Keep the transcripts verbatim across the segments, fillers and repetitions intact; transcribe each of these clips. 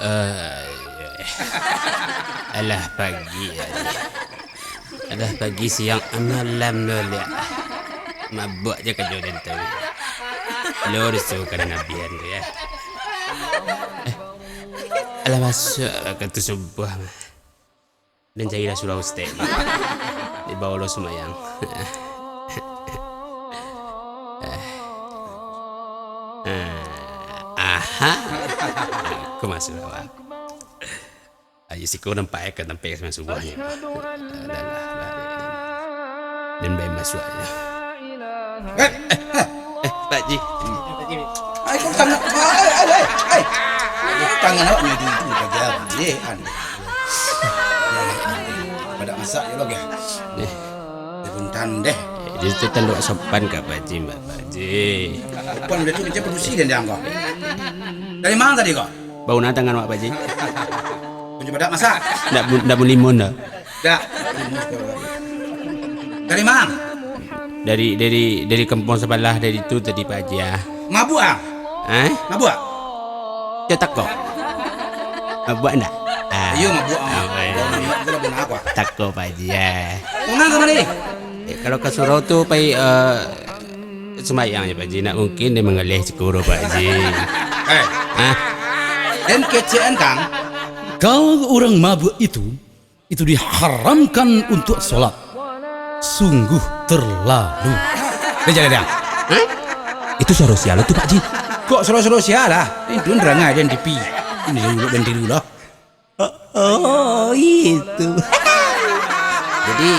Eh, alah pagi, alah pagi, siang, malam lo liak. Mabuak je kajo den tu. Lo disuruh ka nabian tu, ya. Eh, alah masuak wakatu subuah mah. Den carilah surau stek. Dibawo lo sumbayang. Aha. Aku masuak awak. Ayo siko nampak ka tampek sumbayang subuahnyo. Alah, alah, alah. Den bae masuak. Eh, eh, eh, eh, Pak Ji. Ai, kok tangan, ai, ai, ai, ai. Tangan awak ni dulu ka jalan. Eh, aneh. Badak masak je lo, gah. Eh. Dia pun tandeh. Eh, dia tu tanduk sopan ka Pak Ji, Pak, Pak Ji. Sopan dia tu macam padusi dia, dia angkau. Dari mana tadi kau? Bau nah tangan awak, Pak Ji. Kunci badak masak? Ndak bu-, ndak bulimun dah. Dak. Dari mana? Dari, dari, dari kampung sabalah dari tu tadi, Pak Ji, ah. Mabuk, ah? Eh? Mabuk, ah? Yo, tako. Mabuk ndak? Ah. Iyo, mabuk, ah. Mabuk, eh. Mabuk, mabuk, mabuk, mabuk, apa? Tako, Pak Ji, ah. Kau ngapa tadi? Eh, kalau ka surau tu, pai, eh, sumbayang je, Pak Ji. Ndak mungkin dia manggaleh sikuro, Pak Ji. Eh. Hah? Den kecekan, Kang. Kalau urang mabuk itu, itu diharamkan untuk sholat. Sungguh terlalu. Dia jalan dia. Hah? Itu suaro sia lo tu, Pak Ji. Kok suaro-suaro sia lah? Itu nerangai den T V. Ini dulu, den dulu lah. Oh, itu. Jadi,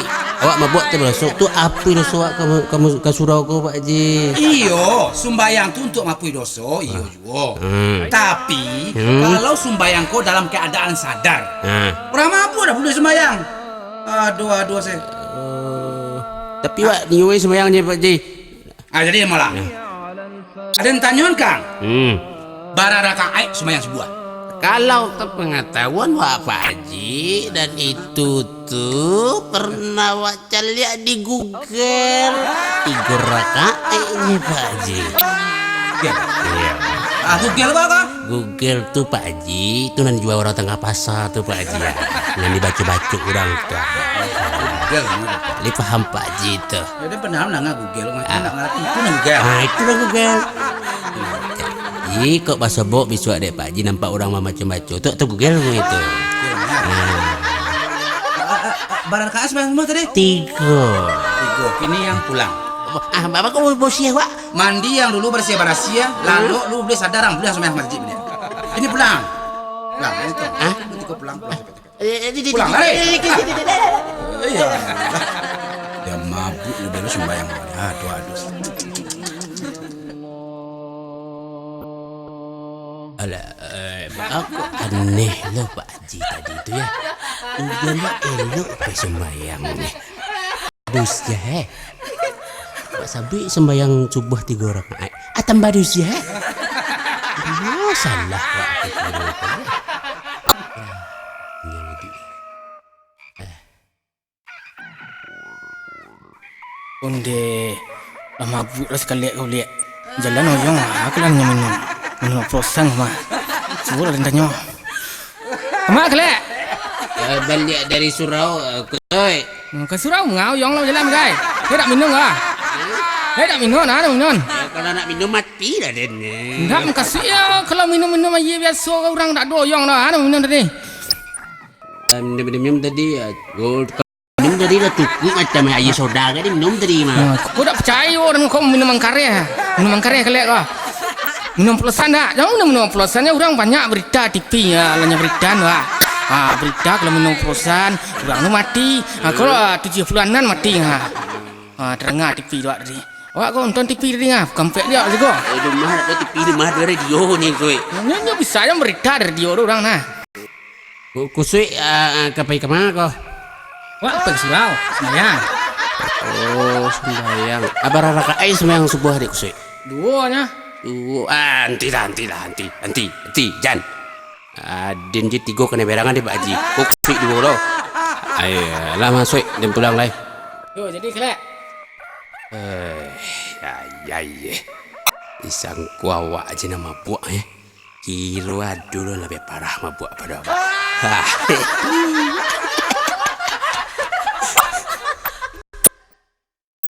awak mabuak tu barasok tu, apo doso awak ka, ka, ka surau ko, Pak Ji? Iyo, sumbayang tu untuk maafui doso, iyo juo. Hmm. Tapi, hmm, kalau sumbayang ko dalam keadaan sadar, hmm, urang mabuk dak buliah sumbayang. Aduh, aduh, se. Oh. Tapi awak nio sumbayang je, Pak Ji. Ah, jadi, malang. Ya. Aden tanyoan, Kang. Hmm. Bara rakaat sumbayang subuah? Kalau sepengetahuan wak Pak Haji, dan itu tu pernah wak caliak di Google. Tigo rakaat je, Pak Haji. Google? Iya. Ah, Google apa, Kang? Google tu, Pak Haji, tu nan jua urang tangah pasar tu, Pak Haji, ya. Nan dibaco-baco urang tu. Google, Kang. Dia paham, Pak Haji, tu. Ya, dia pernah nangah Google, Kang. Ah. Nggak ngerti. Itu nan Google. Ah, itu nan Google. Jadi, kok basobok bisuak dek Pak Haji nampak urang mambaco-baco. Tu, tu Google itu. Google, ya. Ah. Ah, ah, ah, bara rakaat sumbayang subuah tadi? Tigo. Tigo. Kini yang pulang. Ah, apa kau bosiah, Wak? Mandi yang dulu barasiah-barasiah, hmm, lalok lu buliah sadar, ang buliah sumbayang masjid buliah. Ini pulang. Pulang, ini tu. Hah? Lu tigo pulang, pulang, cepet, cepet. Eh, eh, di, di, pulang, di, lari. Di, di, di, di, di. Iya. Dia mabuk, lu baru sumbayang. Aduh, aduh. Alah, eh, aku aneh lo, Pak Haji tadi tu, ya. Ujian elok pe sumbayang ni. Dosia, eh. Wak sabik sumbayang subuah tigo rakaat. Ah, tambah dosia, eh. Oh, salah wak pikir tu, eh. Onde, lah mabuk lah sakaliak kau liak. Jalan oyong lah, aku lah nyo minum. Minum oplosan mah. Suruh lah den tanyo. Kama, Kalek? Eh, baliak dari surau, eh, Kusoy. Hmm, ka surau, ngau, yong lah bajalan, gai. Dia nak minum lah. Dia nak minum, nah, nak minum. Ya, kalau nak minum, mati lah den. Ndak, mukasuik yo, kalau minum-minum aia biaso, urang ndak ado, yong lah, nak minum tadi. Eh, minum-minum tadi, ya, oh, minum tadi lah cukup macam aia soda kan, minum tadi mah. Nah, kau dak percaya, dan kau minum angkareh, minum angkareh, Kalek, kau. Minum oplosan dak? Jangan minum, minum oplosan, ya, urang banyak berita T V, ya, lah nyo berita tu, ah. Ah, berita kalau minum oplosan, urang tu mati. Ah, kalau, ah, tujuh puluhan nan mati, ah. Ah, terangah T V tu, ah, tadi. Awak ko nonton T V tadi, ah? Kampek dia juga. Eh, rumah dak ado T V, rumah ado radio ni, Kusoy. Nyo, nyo bisa aja berita dari radio tu urang, nah. Ku-, Kusoy, ah, ah, ka pai ka ma ko? Wak, pai ka surau, sumbayang. Oh, sumbayang. Ah, bara rakaat ai sumbayang subuah dek Kusoy? Duo nyo. Duo. Ah, anti lah, anti lah, anti. Anti, anti, jan. Ah, den je tigo kanai berangan dek Pak Haji. Ko Kusoy duo lo. Ai, lah masuak, den pulang lai. Yo, jadi, Kalek. Eh, ya, ya, ye. Disangko awak aja nan mabuak, eh. Kiro ado lo labiah parah mabuak pado abang. Ha.